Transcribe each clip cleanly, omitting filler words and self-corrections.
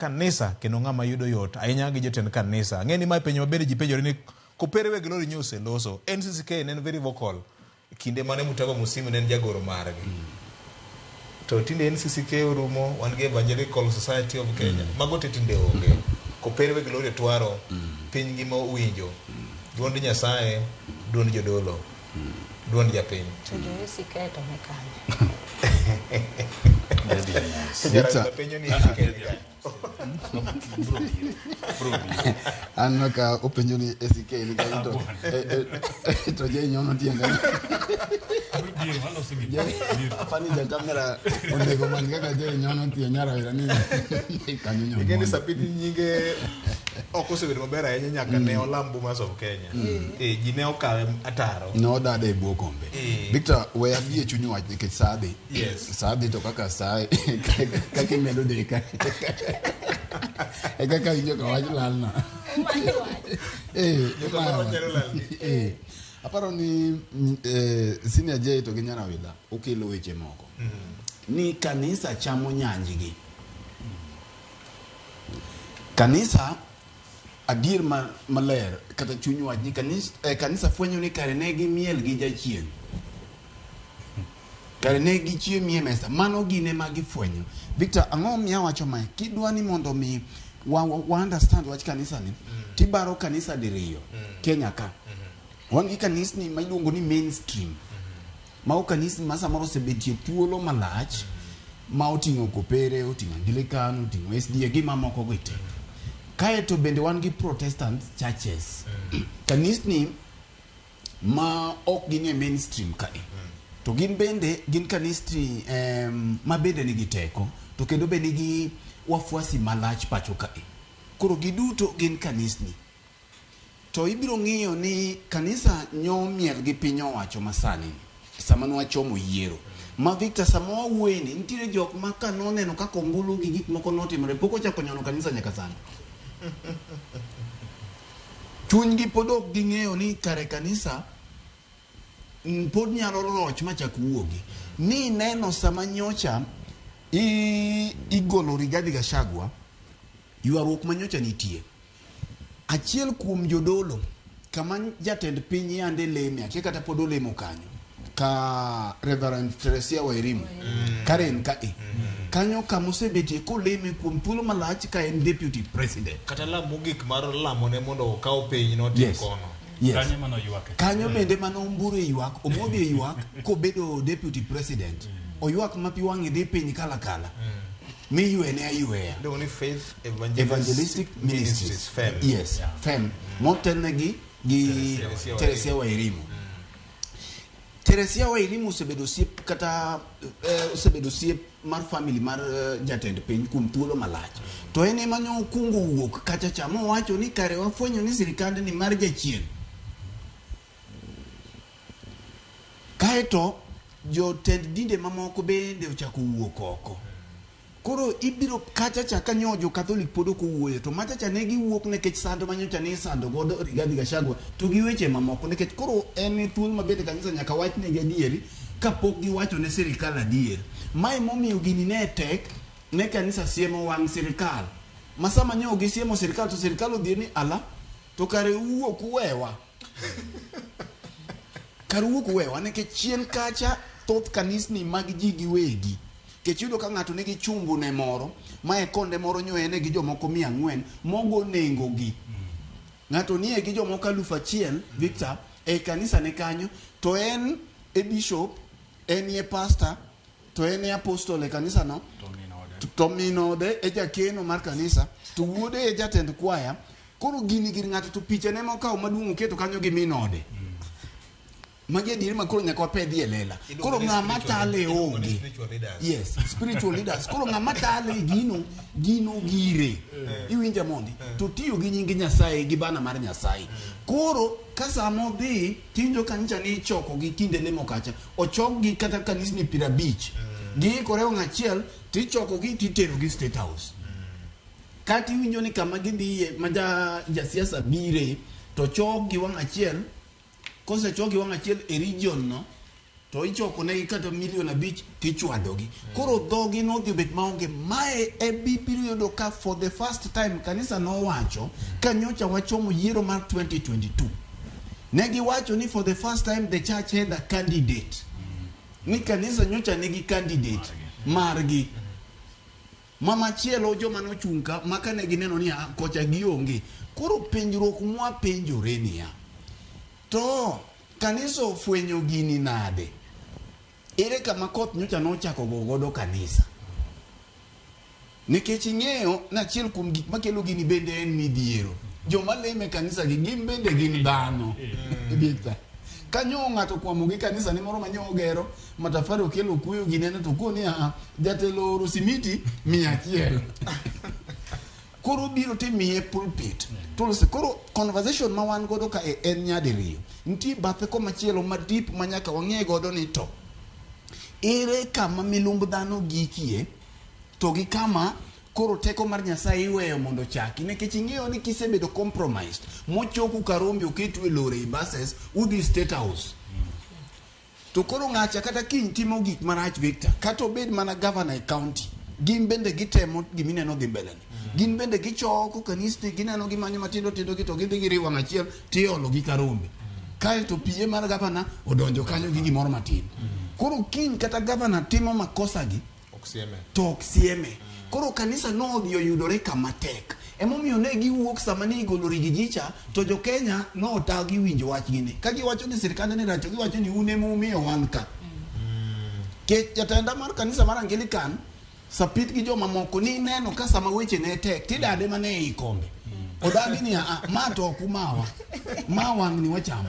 Kanisa kendo ng'ama yudo yot ahinya gi jotend kanisa. Ang'e ni mae penjo mabende ji penjore ni Kopere weg lori nyo oseloso. NCCK ne en very vocal kinde mane Mutago Musimu ne en jagoro margi. To tinde NCCK orumo, wan gi Evangelical Society of Kenya. Mago te tinde onge. Kopere weg lori otwaro, piny ngima owinjo. Duond Nyasaye, duond jodolo, duond japiny. To jo ACK to ni kanye? Jarabi penjo ni ACK ni kanye? Aneno ka openjo ni ACK ni kanyo to eh, eh, to je nyono tiende. Apani ja kamera onego man kaka je nyono tie nyarawera ni kanyo nyono. Ing'e ni Sapiti nyinge ok osebedo maber ahinya nyaka ne olam Bomas of Kenya. Eh, ji ne okawe ataro. Nodada e bwo kombe. Victor, we abi e chuny wach nikech saa dhi. Yes. Saa dhi to kaka saa kaka imedo deka e kaka winjo ka wach lalna. Eh, Joka imayo moro wach. nyalo lalni. Eh, aparo ni senior J to gi Nyarawila okelo weche moko. Ni kanisa chamo nyanjgi. Kanisa adier ma, maler kata chuny wach ni kanis, kanisa fwenyo ni kare ne gimiel gi jachien. Kare ne gichiemie e mesa. Mano gin ema gifwenyo. Victor, ang'o momiyo awacho mae? Kidwa ni mondo mi wa, wa, wa understand wach kanisa ni, tibaro kanisa diriyo Kenya ka. Wan gi kanisni ma iluongo ni mainstream. Mago kanisni ma samoro osebetie thuolo malach ma oting'o Kopere, oting'o Anglican, oting'o SDA gi mamoko gi te. Kaeto bende wan gi Protestant churches. Kanisni ma ok gin e mainstream kae. To gin bende gin kanisni ma bende nigi teko to kendo be nigi wafuasi malach pacho kae. Koro giduto gin kanisni. To ibiro ng'iyo ni kanisa nyo miel gi piny owacho masani ni sama nwachomo yiero. Ma Victor sama wawuoye ni nitiere jok ma ka noneno kaka ombulu gi gik moko notimore pok ochako nyono kanisa nyaka sani. Chunygi pod ok ging'eyo ni kare kanisa pod nyalo roch machak wuogi. Ni neno sama nyocha igolo Rigathi Gachagua, ywaruok ma nyocha nitie. Achiel kuom jodolo kama jatend piny yande leme, akia kata pod olemo kanyo, ka Reverend Teresia Wairimu, Karen ka e. Kanyo kama osebetie koleme kuom thuolo malach ka en deputy president. Kata lam mogik mar lamone mondo okaw piny notim Yes. kono. Yes. Kanyo ema noywake. Kanyo bende mane Omburu e ywak, Omodhi e ywak kobedo deputy president. Oywak ma pi wang'e dhi piny kalakala. Miywene ayweya. Iluongo ni Faith Evangelistic, Evangelistic Ministries. FEM. Yes, FEM. Motelnegi gi Teresia Teresia Wairimu. Teresia Wairimu osebedo osiep kata osebedo osiep mar family mar jatend piny kuom thuolo malach. To en ema ne okwongo wuok kacha cha mowacho ni kare wafwenyo ni sirikandni mar jachien. Kaeto jotend dinde mamoko bende ochako wuok oko. Koro ibiro kacha cha ka nyo jo Catholic pod ok owuoyo to macha cha ne giwuok nikech sand ma nyocha ne isando godo Rigathi Gachagua to gi weche mamoko nikech koro en thuolo ma bende kanisa nyaka wach negi adieri kapok giwacho ne sirikal adier. Mae momiyo gini ne tek ne kanisa siemo wang' sirikal ma sama nyo gisiemo sirikal to sirikal odhier ni ala to kare uwuok uwewa. Kar wuok uwewa nikech chien kacha thoth kanisni mag ji giwegi kech iyudo ka ng'ato nigi chungu ne moro ma e konde moro nyo ene gi jomoko 400 mogo nengo gi. Ng'ato nie gi jomoko 1000 Victor e kanisa ne kanyo to en e bishop, en e pastor to en e apostle e kanisa no to min ode e jakeno mar kanisa to wuode e jatend kwaya. Koro gini gir ng'ato to picha ne mokawo maduong' oketo kanyo gi min ode. Magi adieri ma koro nyaka wapedhi e lela. Iluongo Koro ni ng'ama spiritual- tale iluongo ni onge. spiritual leaders. Yes, spiritual leaders. Koro ng'ama tale gino, gino gire. Iwinja mondi? To tiyo gi nying Nyasaye gi bana mar Nyasaye. Koro ka sama odhi tinjo kanisa ni ichoko gi kinde lemo kacha, ochok gi kata kanisni 50. Giikore wang' achiel tichoko gi titero gi State House. Kata iwinjo ni kama gidhiye ma ja jasiasa bire to chok gi wang' achiel, kosechok gi wang' achiel e region no, To ichoko negi kata milion 5 tichwadogi. Koro dhogi nodhi obet maonge. Mae e bibiro yudo ka for the first time kanisa nowacho ka nyocha wachomo yiero mar 2022. Ne giwacho ni for the first time the church had a candidate. Ni kanisa nyocha nigi candidate margi. Ma machielo joma nochung' ka ma kane gineno ni ah, kocha gionge. Koro penjruok mwapenjore niya. To kanisa ofwenyo gini nade? Ere kama koth nyocha nochako go godo kanisa? Nikech ing'eyo ni achiel kuom gik makelo gini bende en midhiero. Joma leme kanisa gi gin bende gin dhano. Victor. Kanyo ng'ato kwamo gi kanisa ni moro manyo ogero matafari okelo kuyo ginene to koni a jatelo oro simiti 100. Koro biro timiye pulpit. To koro conversation ma wan godo ka e en nyadiriyo. Nitie bathe komachielo ma deep ma nyaka wang'e godo ni to ere kama milumb dhano gikie to gi kama koro teko mar Nyasaye iweyo mondo ochaki nikech ing'eyo ni kisebedo compromised mochoku karombe oketu e lori e buses udhi State House to koro ng'acha kata kiny timo gik marach Victor kata obed mana governor e county gin bende gitemo gimineno dhi mbele ni gin bende gichoko kanisni gineno gimanyo matindo tindo gi to gidhi giriwo wang' achiel tiolo gi karombe kaeto PA mar gavana odonjo kanyo gi gimoro matin koro kiny kata gavana timo makosa gi Ok sieme. To ok sieme. Koro kanisa nodhi oyudore kama tek. Emomiyo ne giwuok sama ne igolo Rigiji cha, to jo Kenya notagi winjo wachgi ni. Ka giwacho ni sirkande ni rach, to giwacho ni un ema umiyo wan ka. Kech jatenda mar kanisa mar Anglican, Sapit gi joma moko ni neno ka sama weche ne tek, tidade mane ei kombe. Odagi ni a ma to ok umawa. Ma wang' ni wachamo.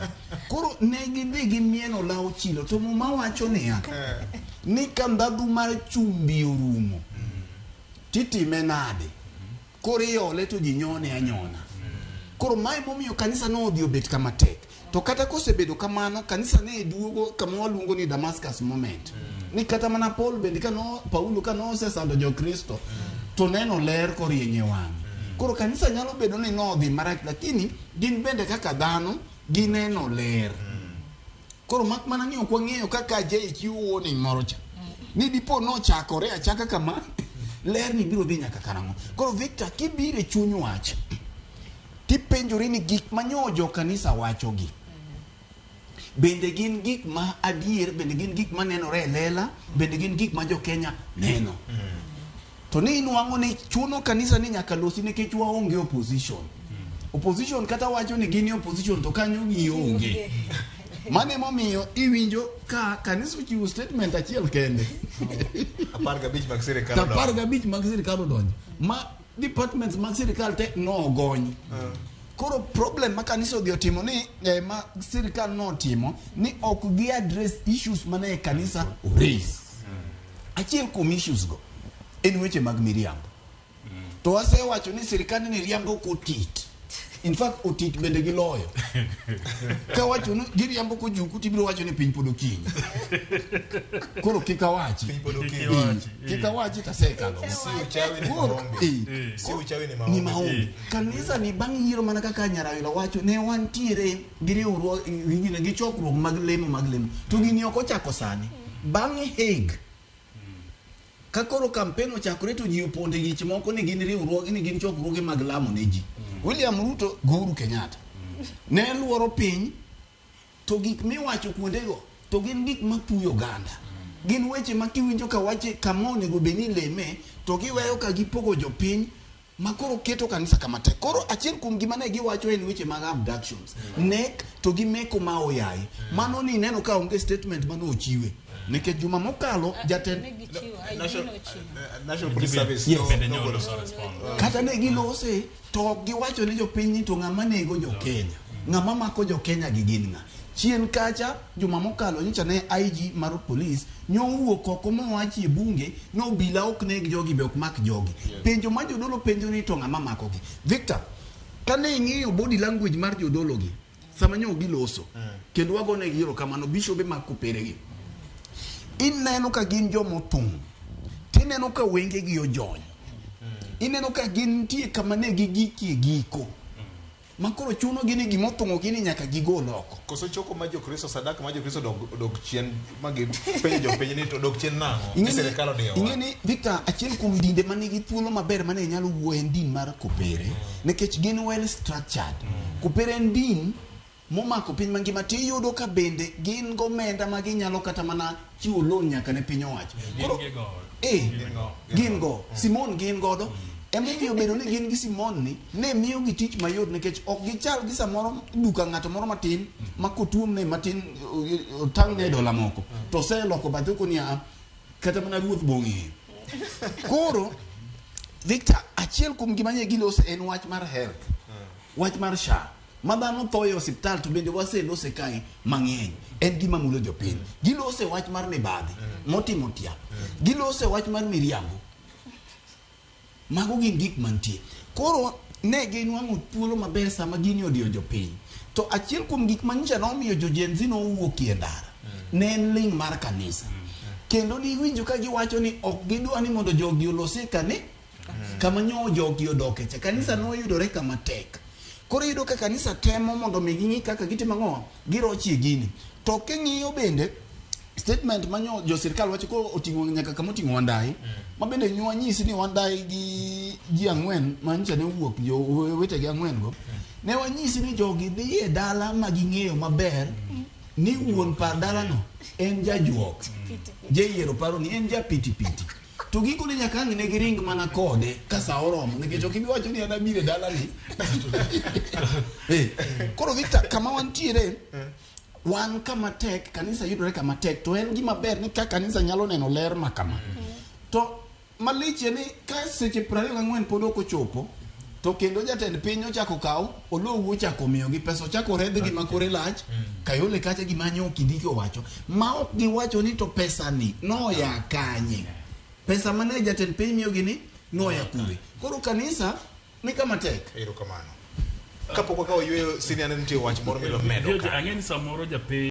Koro ne gidhi gimieno law chilo. To muma wacho niya, ni ka ndhadhu mar chumbi orumo, titime nade? Koro iole to ji nyone anyona. Koro mae momiyo kanisa nodhi obet kama tek. To kata kosebedo kamano, kanisa ne duogo kama waluongo ni Damascus moment. Ni kata mana Paul bende kano Paulo kano osesando jo-Kristo, to neno ler korieny e wang'e. Koro kanisa nyalo bedo ni nodhi marach, lakini gin bende kaka dhano gineno ler. Koro mak mana ni ok wang'eyo kaka Jay chiwo warning moro cha. Ni dipo nochakore achaka kama, ler ni biro dhi nyaka karang'o. Koro Victor, kibiro e chuny wach, tipenjori ni gik ma nyo jo kanisa wachogi, bende gin gik ma adier, bende gin gik ma nenore e lela, bende gin gik ma jo Kenya neno. To ni inwang'o ni chuno kanisa ni nyaka losi nikech waonge opposition. Opposition kata wacho ni gin e opposition to kanyo gionge. Mano emomiyo iwinjo ka kanisa ochiwo statement achiel kende. 15 mag sirikal To odonjo. 15 mag sirikal odonjo. Ma departments mag sirikal te nogony. Koro problem ma kanisa odhi otimo ni ma sirikal notimo ni ok gi address issues mane e kanisa raise. Achiel kuom issues go en weche mag miriambo. To wasewacho ni sirikand ni riambo kotit. In fact otit bende giloyo. Ka wacho ni giriambo kojuku tibiro wacho ni piny pod okinyi. Koro kik awachi. Piny pod okinyi. Kik awachi tasekalo. Si uchawi ni Koro, maombi. Si uchawi ni ni maombi. maombi. Kanisa ni bang' yiero mana kaka Nyarawila wacho ne wantiere gi riwruok gi gi chokruok mag lemo mag lemo. To gini ok ochako sani. Bang' Hague ka koro campaign ochakore to ji opondo e gich moko ni gin riwruoge ni gin chokruoge mag lamo ne ji. William Ruto gi Uhuru Kenyatta ne luoro piny to gik miwacho kuondego to gin gik matuyo oganda. Gin weche ma kiwinjo ka wache kama onego bed ni ileme to giweyo ka gipogo jopiny ma koro keto kanisa kama tek. Koro achiel kuom gima ne giwacho en weche mag abductions. Nek to gi meko ma oyaye. Mano ni neno ka onge statement mane ochiwe. Nikech juma mokalo jatend Ne gichiwo, IG National, nochiwo. National Police Service Yes. Bende nogolo- nyoro respond. Kata ne gilose to ok giwacho ne jopiny ni to ng'ama nego jo Kenya. Ng'ama mako jo Kenya gi gin ng'a. Chien kacha juma mokalo nyocha ne IG mar police nyowuok oko mowachi e bunge ni obila ok neg jogi be ok mak jogi. Penjo ma jodolo penjo ni to ng'ama makogi. Victor, kane ing'iyo body language mar jodolo gi sama nyo giloso kendo wagonegi erokamano bishobe mag kopere gi. Ineno ka gin jomothung'. Tineno ka wengegi ojony. Ineno ka gintie kama ne gigikie giko. Ma koro chuno gi ni gimothung'o gi ni nyaka gigol oko. Koso choko ma Jokristo, sadaka ma Jokristo dog, dog chien, ma gipenjo jopiny ni to dog chien nang'o? Ni sirikal odiyowa. Ing'e ni Victor, achiel kuom dinde manigi thuolo maber mane nyalo wuoyo en din mar Kopere, nikech gin well structured. Kopere en din momako piny mangima, tiyudo ka bende gin gomenda ma ginyalo kata mana chiwo loan nyaka ne piny owacho. Koro, Gin gi go. eh, gin go Simon gin godo. Emomiyo bedo ni gin gi Simon ni ne miyo gi tich mayot, nikech ok gichal gi samoro duka ng'ato moro matin ma kotuomne matin otang'ne dola moko to oseloko bathe koni a kata mana ruoth bong'eyo. Koro Victor, achiel kuom gima nye gilose en wach mar health, wach mar SHA ma dhano tho e osiptal, to bende waselose kae mang'eny, en gima mulo jopiny. Gilose wach mar mibadhi motimo tiap, gilose wach mar miriambo. Mago gin gik mantie. Koro ne ginwang'o thuolo maber sama gini odiyo jopiny. To achiel kuom gik manyicha nomiyo jo Gen Z nowuokie ndara ne en ling' mar kanisa. Kendo niwinjo ka giwacho ni ok gidwa ni mondo jogi olose kane kama nyo jogi odoke cha. Kanisa noyudore kama tek. Koro iyudo ka kanisa temo mondo mi ging'i kaka gitimo ang'o, girochie gini. To king'iyo bende statement ma nyo jo sirkal wacho ko oting'o nyaka kama oting'o Wandayi, ma bende nyo wanyisi ni Wandayi gi ji ang'wen ma nyocha ne owuok jo wetegi ang'wen go, ne wanyisi ni jogi dhi e dala ma ging'eyo maber ni wuon par dalano en jajuok jayiero paro ni en japitipiti, to gikone nyaka ang' ne giring mana kode ka sa oromo, nikech ok ibi wacho ni an abiro e dalani. Koro Victor, kama wantiere wan kama tek, kanisa yudore kama tek, to en gima ber ni ka kanisa nyalo neno ler ma kama. To malich en ni ka seche 24 pod ok ochopo, to kendo jatend piny ochako kaw olowu, ochako miyogi pesa, ochako redhgi ma kore lach. Kayole kacha gima nyo Kindiki owacho ma ok giwacho ni to pesa ni noya kanye, pesa mane jatend piny miyogi ni noya kure. Koro kanisa ni kama tek. Erokamano. Kapok wakawo yueyo, senior, ne nitie wach moro midwa medo George, ka. ang'e ni samoro japiny